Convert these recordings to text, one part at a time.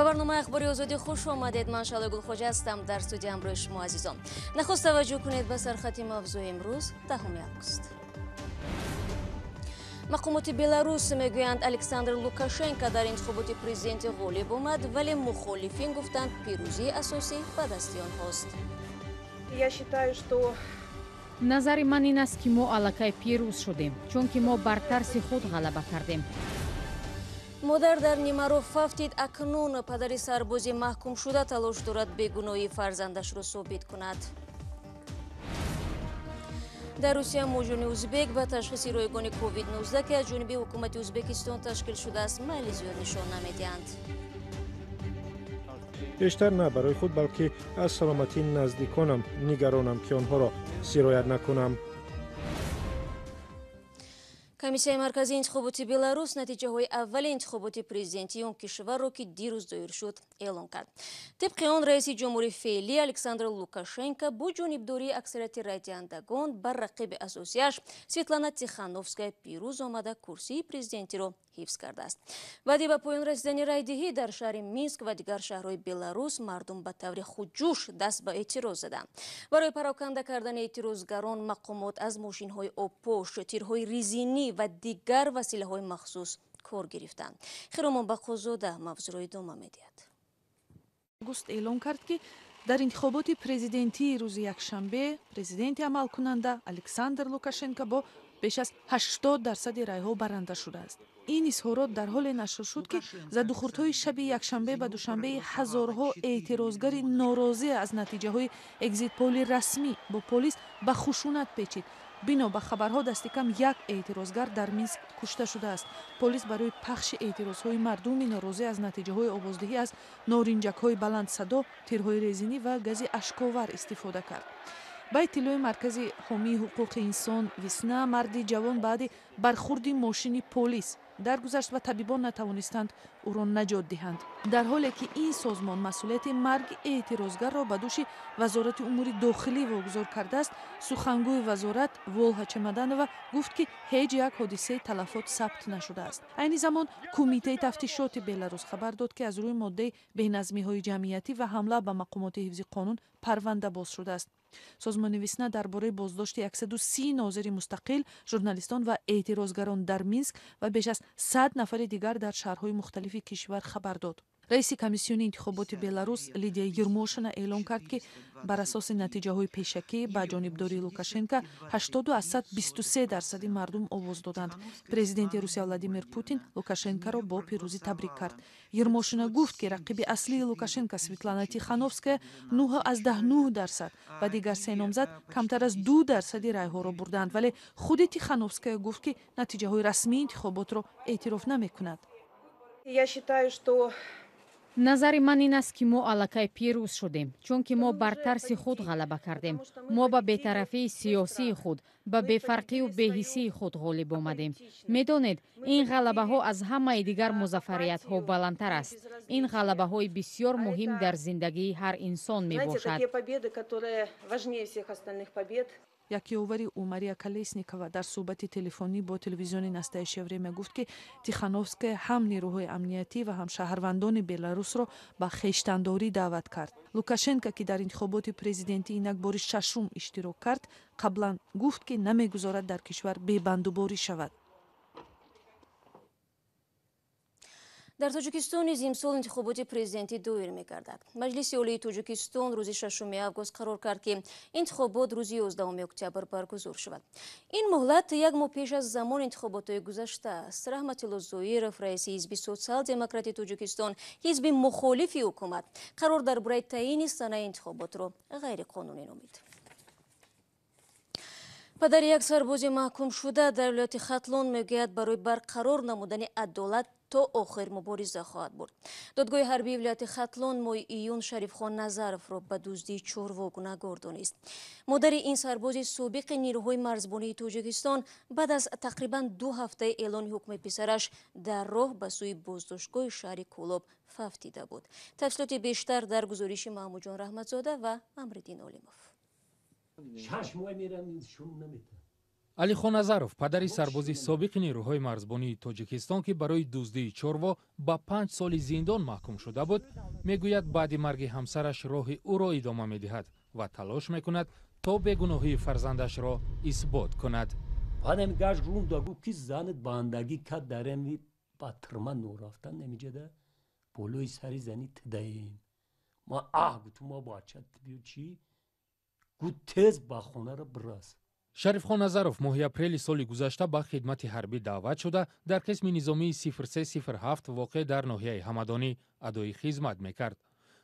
Ба барномаи Ахбори Озодӣ хуш омадед. Ман Шаҳлои Гулхоҷа ҳастам, дар студия ҳамроҳи шумо, азизон. Нахуст таваҷҷӯҳ кунед ба сархати мавзӯи имрӯз, 10 август. Мақомоти Беларус мегӯянд, Александр Лукашенко дар интихоботи президентӣ ғолиб омад, вале мухолифин гуфтанд, пирӯзии асосӣ ба дасти онҳост. Я считаю, что Назари ман ин аст, ки мо аллакай пирӯз шудем, чунки мо бар тарси худ ғалаба кардем. Модар дар нимароҳ фавтид. Акнун падари сарбози маҳкумшуда талош дорад бегуноҳии фарзандашро собит кунад. Дар Русия муҳоҷирони узбек ба ташхиси ройгони COVID-19, ки аз ҷониби ҳукумати Ӯзбекистон ташкил шудааст, майли зиёд нишон намедиҳанд. Бештар на барои худ, балки аз саломатии наздиконам нигаронам, ки онҳоро сироят накунам. Комиссияи марказии интихоботи Беларус натиҷаҳои аввали интихоботи президентии он кишварро, ки дирӯз доир шуд, эълон кард. Тибқи он, раиси ҷумҳури феълӣ Александр Лукашенко бо ҷонибдории аксарияти райдиҳандагон бар рақиби асосияш Светлана Тихановская пирӯз омада, курсии президентиро ҳифз кардааст. Баъди ба поён расидани райдиҳӣ дар шаҳри Минск ва дигар шаҳрҳои Беларус мардум ба таври худҷӯш даст ба эътироз заданд. Барои пароканда кардани эътирозгарон мақомот аз мошинҳои обпош, тирҳои резинӣ ва дигар василаҳои махсус кор гирифтанд. Хиромон Бақозода мавзӯъро идома медиҳад. Август эълон кард, ки дар интихоботи президентии рӯзи якшанбе президенти амалкунанда Александр Лукашенко бо беш аз 80 дарсади райҳо баранда шудааст. Ин изҳорот дар ҳоле нашр шуд, ки задухӯрдҳои шаби якшанбе ба душанбеи ҳазорҳо эътирозгари норозӣ аз натиҷаҳои экзитполи расмӣ бо полис ба хушунат печид. Бино ба хабарҳо, дасти кам як эътирозгар дар Минск кушта шудааст. Полис барои пахши эътирозҳои мардуми норозӣ аз натиҷаҳои овоздиҳӣ аз норинҷакҳои баландсадо, тирҳои резинӣ ва гази ашковар истифода кард. Ба иттилои Маркази ҳомии ҳуқуқи инсон «Весна», марди ҷавон баъди бархурди мошини полис даргузашт ва табибон натавонистанд ӯро наҷот диҳанд. Дар ҳоле ки ин созмон масъулияти марги эътирозгарро ба дӯши Вазорати умури дохилӣ вогузор кардааст, сухангӯи вазорат Волга Чемоданова гуфт, ки ҳеҷ як ҳодисаи талафот сабт нашудааст. Айни замон Кумитаи тафтишоти Беларус хабар дод, ки аз рӯи моддаи беназмиҳои ҷамъиятӣ ва ҳамла ба мақомоти ҳифзи қонун парванда боз шудааст. Созмони «Весна» дар бораи боздошти 130 нозири мустақил, журналистон ва эътирозгарон дар Минск ва беш аз 100 нафари дигар дар шаҳрҳои мухталифи кишвар хабар дод. Раиси комиссиони интихоботи Беларус Лидия Ермошина эълон кард, ки бар асоси натиҷаҳои пешакӣ ба ҷонибдории Лукашенко 80,23 дарсади мардум овоз доданд. Президенти Русия Владимир Путин Лукашенкоро бо пирӯзӣ табрик кард. Ермошина гуфт, ки рақиби аслии Лукашенко Светлана Тихановская 9,9 дарсад ва дигар се номзад камтар аз 2 дарсади райҳоро бурданд, вале худи Тихановская гуфт, ки натиҷаҳои расмии интихоботро эътироф намекунад. Я считаю, что Назари ман ин аст, ки мо аллакай пирӯз шудем, чунки мо бар тарси худ ғалаба кардем. Мо ба бетарафии сиёсии худ, ба бефарқию беҳиссии худ ғолиб омадем. Медонед, ин ғалабаҳо аз ҳамаи дигар музаффариятҳо баландтар аст. Ин ғалабаҳои бисёр муҳим дар зиндагии ҳар инсон мебошад. Як ёвари ӯ, Мария Колесникова, дар суҳбати телефонӣ бо телевизиони «Настоящее время» гуфт, ки Тихановская ҳам нерӯҳои амниятӣ ва ҳам шаҳрвандони Беларусро ба хештандорӣ даъват кард. Лукашенко, ки дар интихоботи президентӣ инак бори шашум иштирок кард, қаблан гуфт, ки намегузорад дар кишвар бебандуборӣ шавад. Дар Тоҷикистон низ имсол интихоботи президентӣ доир мегардад. Маҷлиси Олии Тоҷикистон рӯзи 6 август қарор кард, ки интихобот рӯзи 11 октябр баргузор шавад. Ин муҳлат як моҳ пеш аз замони интихоботҳои гузашта аст. Раҳматулло Зоиров, раиси Ҳизби Социал-демократи Тоҷикистон, ҳизби мухолифи ҳукумат, қарор дар бораи таъйини санаи интихоботро ғайриқонунӣ номид. Падари як сарбози маҳкумшуда дар вилояти Хатлон мегӯяд, барои барқарор намудани адолат то охир мубориза хоҳад бурд. Додгоҳи ҳарбии вилояти Хатлон моҳи июн Шарифхон Назаровро ба дуздии чорво гунаҳгор донист. Модари ин сарбози собиқи нирӯҳои марзбонии Тоҷикистон баъд аз тақрибан 2 ҳафтаи эълони ҳукми писараш дар роҳ ба сӯи боздоштгоҳи шаҳри Кӯлоб фавтида буд. Тафсилоти бештар дар гузориши Маҳмудҷон Раҳматзода ва Амриддин Олимов. 6 моҳ мерам, шум намета. Алихон Назаров, падари сарбози собиқи нерӯҳои марзбонии Тоҷикистон, ки барои дуздии чорво ба 5 соли зиндон маҳкум шуда буд, мегӯяд, баъди марги ҳамсараш роҳи ӯро идома медиҳад ва талош мекунад, то бегуноҳии фарзандашро исбот кунад. Баъдам гашт рум да гуфт, ки занат бандагӣ кард, дар ами ба тирма норафтан намиҷада болои сари зани тидаем. Ма аҳ гуфтум, ма бача биё чӣ? Гуфт, тез ба хонаро бирас. Шарифхон Назаров моҳи апрели соли гузашта ба хидмати ҳарбӣ даъват шуда, дар қисми низомии 0307 воқеъ дар ноҳияи Ҳамадонӣ адои хизмат мекард.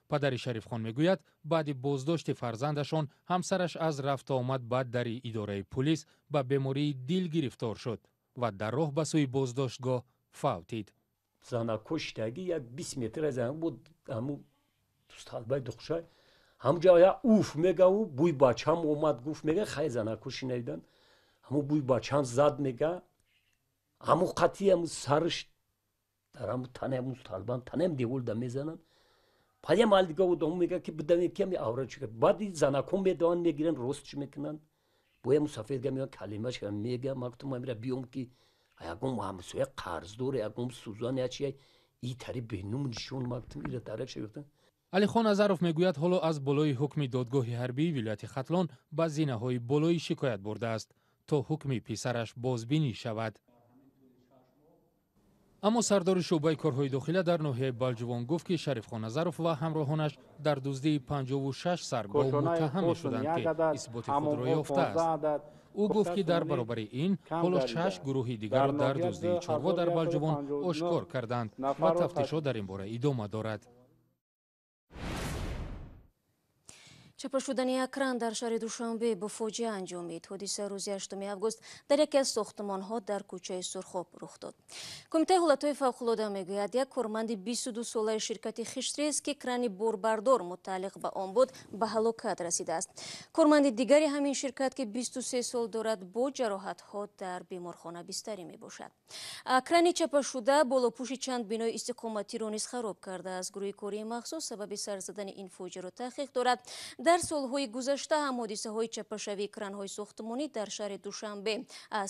Падари Шарифхон мегӯяд, баъди боздошти фарзандашон ҳамсараш аз рафту омад ба дари идораи пулис ба бемории дил гирифтор шуд ва дар роҳ ба сӯи боздоштгоҳ фавтид. Занако шитагӣ як 20 метр аз буд, ҳаму столбаи духшай ҳамҷа я уф мега, у бӯи бачам омад, гуфт мега, хай занако шинавидан, ҳаму бӯи бачам зад мега, ҳаму қатъи ҳаму сарш дар ҳаму танаи ҳаму столбам танаям девол да мезананд. Паям алдига одам мега, ки бидавем ки ами авра чӣ. Баъди занако медаванд, мегиранд, рост чӣ мекунанд, боя мусафирга меоянд, калимаш мега, ман гуфтам, амира биём, ки ягон ҳамсоя қарздор, ягон сӯзан я чи и тари бенум нишон, ман гуфтам, ира дарак шавифтам. Алихон Назаров мегӯяд, ҳоло аз болои ҳукми додгоҳи ҳарбии вилояти Хатлон ба зинаҳои болоӣ шикоят бурдааст, то ҳукми писараш бозбинӣ шавад. Аммо сардори шӯъбаи корҳои дохила дар ноҳияи Балҷувон гуфт, ки Шарифхон Назаров ва ҳамроҳонаш дар дуздии 56 сар гов муттаҳам мешуданд, ки исботи худро ёфтааст. Ӯ гуфт, ки дар баробари ин ҳоло шаш гурӯҳи дигарро дар дуздии чорво дар Балҷувон ошкор карданд ва тафтишот дар ин бора идома дорад. Чапа шудани як кран дар шаҳри Душанбе бо фоҷиа анҷомид. Ҳодиса рӯзи 8 август дар яке аз сохтмонҳо дар кӯчаи Сурхоб рух дод. Кумитаи ҳолатҳои фавқулода мегӯяд, як корманди 22-солаи ширкати Хиштрез, ки крани борбардор мутааллиқ ба он буд, ба ҳалокат расидааст. Корманди дигари ҳамин ширкат, ки 23 сол дорад, бо ҷароҳатҳо дар беморхона бистарӣ мебошад. Крани чапашуда болопӯши чанд бинои истиқоматиро низ хароб кардааст. Гурӯҳи кории махсус сабаби сар задани ин фоҷиаро таҳқиқ дорад. Дар солҳои гузашта ҳам ҳодисаҳои чапашавии кранҳои сохтмонӣ дар шаҳри Душанбе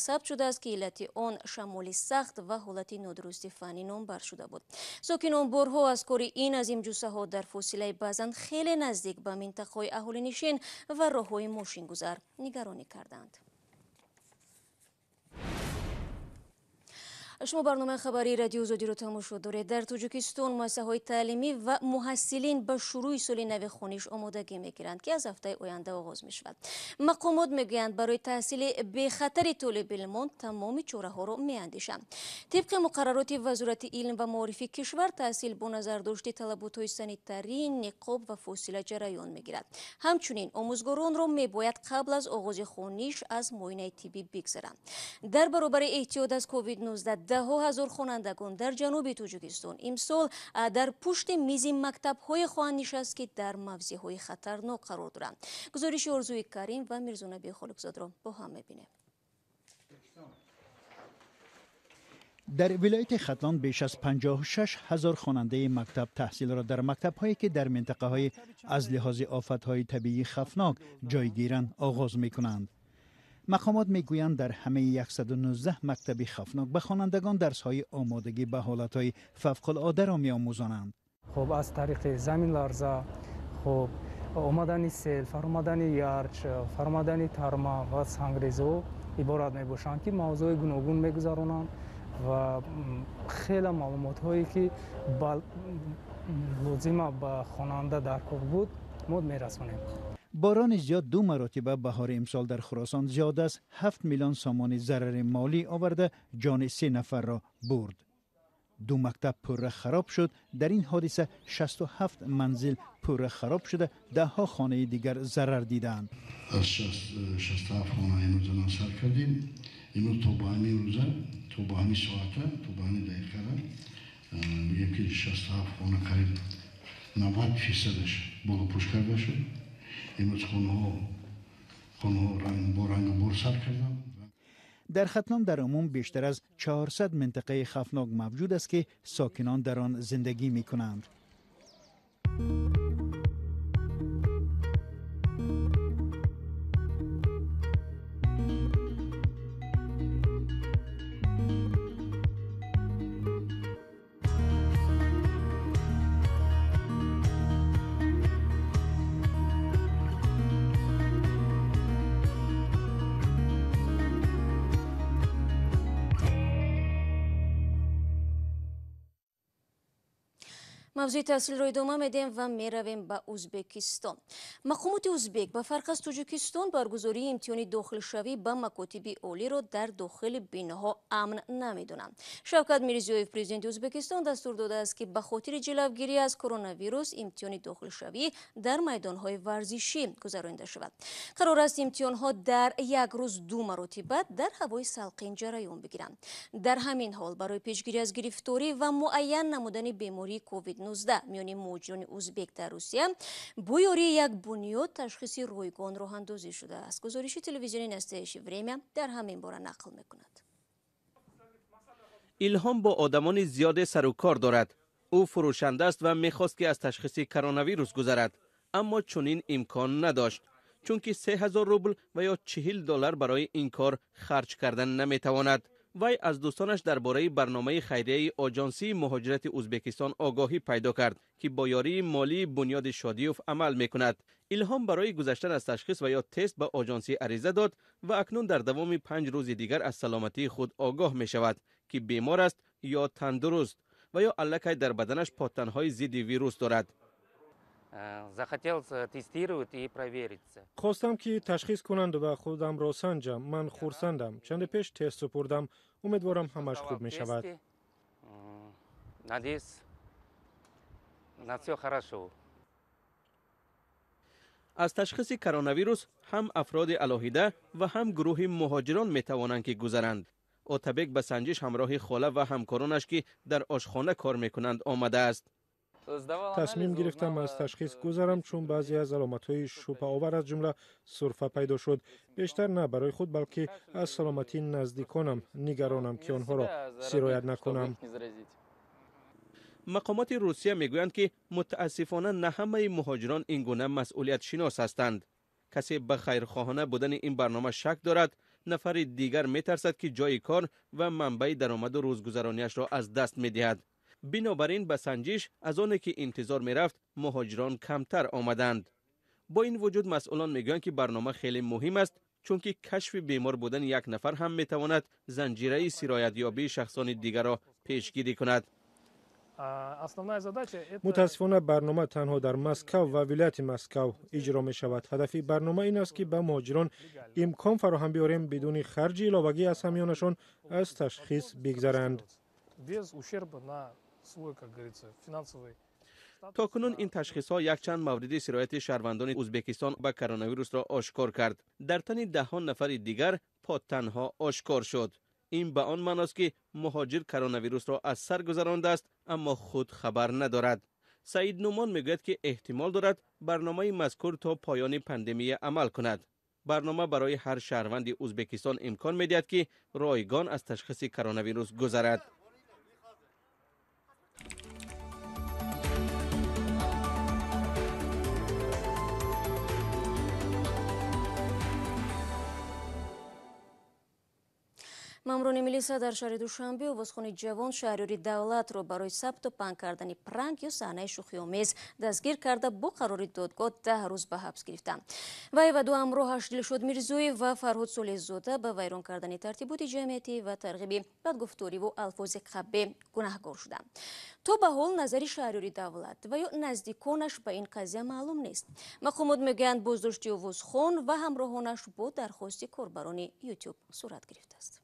сабт шудааст, ки иллати он шамоли сахт ва ҳолати нодурусти фаннӣ номбар шуда буд. Сокинон борҳо аз кори ин азимҷуссаҳо дар фосилаи баъзан хеле наздик ба минтақаҳои аҳолинишин ва роҳҳои мошингузар нигаронӣ карданд. Шумо барномаи хабарии Радио Озодиро тамошо доред. Дар Тоҷикистон муассисаҳои таълимӣ ва муҳассилин ба шурӯи соли нави хониш омодагӣ мегиранд, ки аз ҳафтаи оянда оғоз мешавад. Мақомот мегӯянд, барои таҳсили бехатари толибилмон тамоми чораҳоро меандешанд. Тибқи муқаррароти Вазорати илм ва маорифи кишвар, таҳсил бо назардошти талаботҳои санитарӣ, ниқоб ва фосила ҷараён мегирад. Ҳамчунин омӯзгоронро мебояд қабл аз оғози хониш аз муоинаи тиббӣ бигзаранд. Дар баробари эҳтиёт аз COVID-19 даҳҳо ҳазор хонандагон дар ҷануби Тоҷикистон имсол дар пушти мизи мактабҳое хоҳанд нишаст, ки дар мавзеъҳои хатарнок қарор доранд. Гузориши Орзуи Карим ва Мирзонаби Холиқзодро бо ҳам мебинем. Дар вилояти Хатлон беш аз 56 ҳазор хонандаи мактаб таҳсилро дар мактабҳое, ки дар минтақаҳои аз лиҳози офатҳои табиӣ хавфнок ҷойгиранд, оғоз мекунанд. Мақомот мегӯянд, дар ҳамаи 119 мактаби хавфнок ба хонандагон дарсҳои омодагӣ ба ҳолатҳои фавқулодаро меомӯзонанд. Хуб, аз тариқи заминларза, хуб, омадани сел, фаромадани ярч, фаромадани тарма ва сангрезҳо иборат мебошанд, ки мавзӯи гуногун мегузаронанд ва хеле маълумотҳое, ки лозима ба хонанда дар кор буд, мо мерасонем. Борони зиёд ду маротиба баҳори имсол дар Хуросон зиёд аз 7 миллион сомони зарари молӣ оварда, ҷони 3 нафарро бурд. Ду мактаб пурра хароб шуд. Дар ин ҳодиса 67 манзил пурра хароб шуда, даҳҳо хонаи дигар зарар дидаанд. Аз 67 хона имрӯз сар кардем. Имрӯз то ба ҳамин рӯза, то ба ҳамин соата, то ба ҳамин дақиқара мегӯем, ки 67 хона қариб 90%-аш болопӯш карда шуд. Имрӯз хонаҳо бо рангу бор сар карданд. Дар Хатлон дар умум бештар аз 400 минтақаи хавфнок мавҷуд аст, ки сокинон дар он зиндагӣ мекунанд. Мавзӯи таҳсилро идома медиҳем ва меравем ба Узбекистон. Мақомоти узбек ба фарқ аз Тоҷикистон баргузории имтиҳони дохилшавӣ ба макотиби олиро дар дохили биноҳо амн намедонанд. Шавкат Мирзиёев, президенти Узбекистон, дастур додааст, ки ба хотири ҷилавгирӣ аз коронавирус имтиҳони дохилшавӣ дар майдонҳои варзишӣ гузаронида шавад. Қарор аст имтиҳонҳо дар як рӯз ду маротиба дар ҳавои салқин ҷараён бигиранд. Дар ҳамин ҳол барои пешгирӣ аз гирифторӣ ва муайян намудани бемории COVID-19 миёни муҳоҷирони узбек дар Русия бо ёрии як бунёд ташхиси ройгон роҳандозӣ шудааст. Гузориши телевизиони Настоящее время дар ҳамин бора нақл мекунад. Илҳом бо одамони зиёде сару кор дорад. Ӯ фурӯшанда аст ва мехост, ки аз ташхиси коронавирус гузарад, аммо чунин имкон надошт, чунки 3000 рубл ва ё $40 барои ин кор харҷ кардан наметавонад. Вай аз дӯстонаш дар бораи барномаи хайрияи Оҷонсии муҳоҷирати Узбекистон огоҳӣ пайдо кард, ки бо ёрии молии бунёди Шодиёв амал мекунад. Илҳом барои гузаштан аз ташхис ва ё тест ба оҷонсӣ ариза дод ва акнун дар давоми 5 рӯзи дигар аз саломатии худ огоҳ мешавад, ки бемор аст ё тандуруст ва ё аллакай дар баданаш подтанҳои зидди вирус дорад. Захотел тестировать и провериться. Хостам, ки ташхис кунанд ва худамро санҷам. Ман хурсандам. Чанде пеш тест супурдам. Умедворам, ҳамаш хуб мешавад. Надеюсь, на все хорошо. Аз ташхиси коронавирус ҳам афроди алоҳида ва ҳам гурӯҳи муҳоҷирон метавонанд, ки гузаранд. Отабек ба санҷиш ҳамроҳи хола ва ҳамкоронаш, ки дар ошхона кор мекунанд, омадааст. Тасмим гирифтам аз ташхис гузарам, чун баъзе аз аломатҳои шубҳаовар, аз ҷумла сурфа, пайдо шуд. Бештар на барои худ, балки аз саломатии наздиконам нигаронам, ки онҳоро сироят накунам. Мақомоти Русия мегӯянд, ки мутаассифона на ҳамаи муҳоҷирон ин гуна масъулиятшинос ҳастанд. Касе ба хайрхоҳона будани ин барнома шак дорад, нафари дигар метарсад, ки ҷои кор ва манбаи даромаду рӯзгузарониашро аз даст медиҳад. Бинобар ин ба санҷиш аз оне ки интизор мерафт, муҳоҷирон камтар омаданд. Бо ин вуҷуд масъулон мегӯянд, ки барнома хеле муҳим аст, чунки кашфи бемор будани як нафар ҳам метавонад занҷираи сироятёбии шахсони дигарро пешгирӣ кунад. Мутаассифона, барнома танҳо дар Москав ва вилояти Москав иҷро мешавад. Ҳадафи барнома ин аст, ки ба муҳоҷирон имкон фароҳам биёрем, бидуни харҷи иловагӣ аз ҳамёнашон аз ташхис бигзаранд. Без ущерба на свой, как говорится, финансовый. То кунун ин ташхисҳо якчанд мавриди сирояти шаҳрвандони Узбекистон ба коронавирусро ошкор кард. Дар тани даҳон нафари дигар подтанҳо ошкор шуд. Ин ба он маъност, ки муҳоҷир коронавирусро аз сар гузарондааст, аммо худ хабар надорад. Саид Нумон мегӯяд, ки эҳтимол дорад барномаи мазкур то поёни пандемия амал кунад. Барнома барои ҳар шаҳрванди Узбекистон имкон медиҳад, ки ройгон аз ташхиси коронавирус гузарад. Мамурони милиса дар шаҳри Душанбе овозхони ҷавон Шаҳриёри Давлатро барои сабту паҳн кардани пранк ё саҳнаи шӯхиомез дастгир карда, бо қарори додгоҳ 10 рӯз ба ҳабс гирифтанд. Вай ва ду ҳамроҳаш, Дилшод Мирзоев ва Фарҳод Солеҳзода, ба вайрон кардани тартиботи ҷамъиятӣ ва тарғиби бадгуфториву алфози қабеҳ гунаҳгор шуданд. То ба ҳол назари Шаҳриёри Давлат ва ё наздиконаш ба ин қазия маълум нест. Мақомот мегӯянд, боздошти овозхон ва ҳамроҳонаш бо дархости корбарони Ютуб сурат гирифтааст.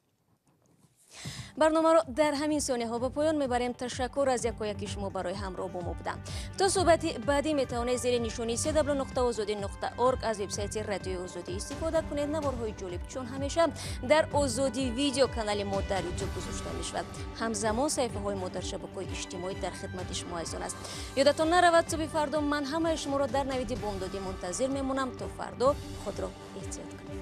Барномаро дар ҳамин сонияҳо ба поён мебарем. Ташаккур аз якояки шумо барои ҳамроҳ бо мо будан. То суҳбати баъдӣ метавонед зери нишони cw.ozodi.org аз вебсайти Радиои Озодӣ истифода кунед. Наворҳои ҷолиб чун ҳамеша дар Озодӣ видео канали мо дар Ютуб гузошта мешавад. Ҳамзамон саҳифаҳои мо дар шабакаҳои иҷтимоӣ дар хидмати шумо азизон аст. Ёдатон наравад, субҳи фардо ман ҳамаи шуморо дар навиди бомдодӣ мунтазир мемонам. То фардо худро эҳтиёт кунед.